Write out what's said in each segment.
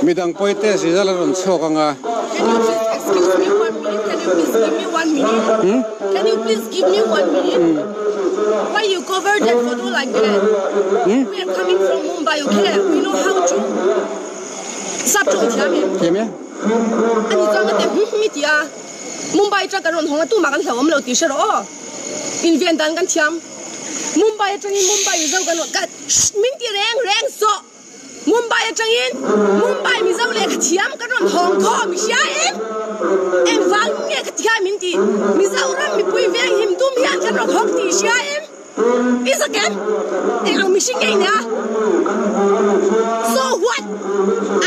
Midang pawi test result a rawn chhuak ang a. Can you please excuse me one minute? Can you please give me one minute? Hmm? Can you please give me one minute? Hmm. Why you cover that photo like that? Hmm? We are coming from Mumbai, okay? We know how to. Sap tawng thiam em? Thiam e. Ani chuan ka ti hum hum i ti a. Mumbai atang kan rawn hawng a tumah kan hlauhawm lo tih hre rawh aw. Inven dan kan thiam. Mumbai atangin Mumbai Mizo kan rawn ka min ti reng reng sawh. Mumbai atangin Mumbai Mizo lehkha thiam kan rawn hawng khawm i hria em? Engvang nge ka ti kha min ti? Mizoram mipui veng him tum hian kan rawn hawng tih i hria em? I zak em? Eng ang mihring nge i nia? So what?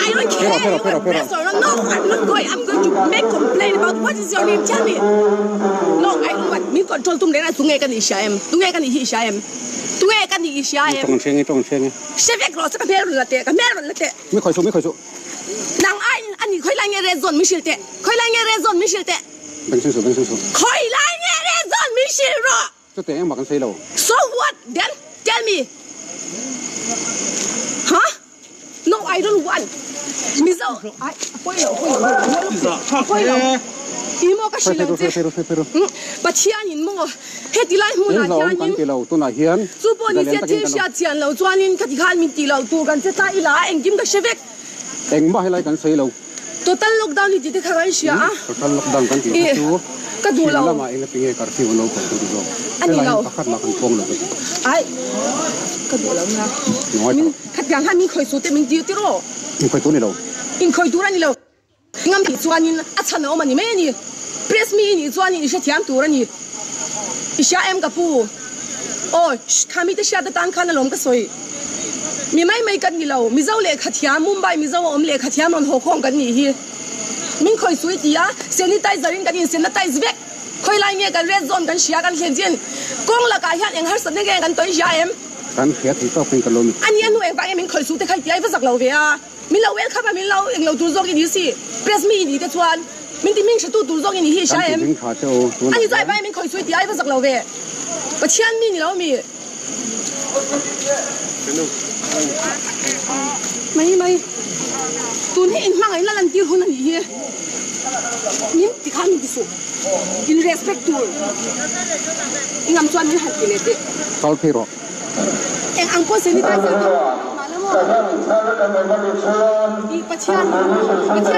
I don't care you are press or not. No, I'm not going. I'm going to make complaint about what is your name? Tell me. No, I don't want. Min control tum reng a tunge ka nih i hria em? Tunge ka nih hi i hria em? Tunge ka nih i hria em? Tawng hreng i, tawng hreng i. Hre vek rawh se ka hmel rawn la teh, ka hmel rawn la teh. Mi khawi suh, mi khawi suh. Nang ai a ni, khawi lai nge red zone min hrilh teh? Khawi lai nge red zone min hrilh teh? Beng seng suh, beng seng suh. Khawi lai nge red zone min hrilh rawh? Chuteh engmah kan sawi lo. So what then? Tell me. Huh? No, I don't want. Mizo, ai, a pawi lo, a pawi lo, a pawi lo. I maw ka hrilh ang che. Pathian in maw heti lai hmunah hianin chu pawh ni se thil hriat chian lo chuanin khati khan min tih loh tur kan che ta ila a engkim ka hre vek. Engmah helai kan sawi lo. Total lockdown hi tih te kha kan hria a. Total lockdown kan tih kha chu ka duh lo. Chhim lamah enga tinge curfew an lo kal kan ti zawk. A ni lo. Helai pakhat mah kan pawng lo ka ti. Ai ka duh lo nia. Min khatiang khan min khawi su te min ti tiraw. In khawi tur a ni lo. In khawi tur a ni lo. Ngam tih chuanin a chhan a awm a ni mai a ni. Press mi i nih chuanin i hrethiam tur a ni. I hria em ka pu? Aw, kha mite hriat atan khan alawm ka sawi. Mi mai mai kan ni lo. Mizo lehkha thiam, Mumbai Mizo a awm lehkha thiam rawn haw khawm kan nih hi. Min khawi sui ti a, sanitizer in kan insanitize vek. Khawi lai nge kan red zone kan hria kan thlen chin. Kawng lakah hian eng harsatna nge kan tawi hria em? Kan hria thei tawk in ka lo mi. A nia hnu engvang nge min khawi su te kha i ti a, i va zak lo ve a. Min lo welcome a, min lo englo tur zawk i ni si. Press mi i ni te chuan min ti hming hretu tur zawk i ni hi i hria em? A ni chuan vai min khawi chu i ti a, i va zak lo ve. Pathian mi ni lo mi. Mai mai. Tun hi in hmangaih na lantir hun a nih hi. Min ti khan min ti suh. In respect tur. I ngam chuan min han ti leh teh. Kal phei rawh. Eng ang pawh sanitizer te mahla maw? I Pathian Pathian.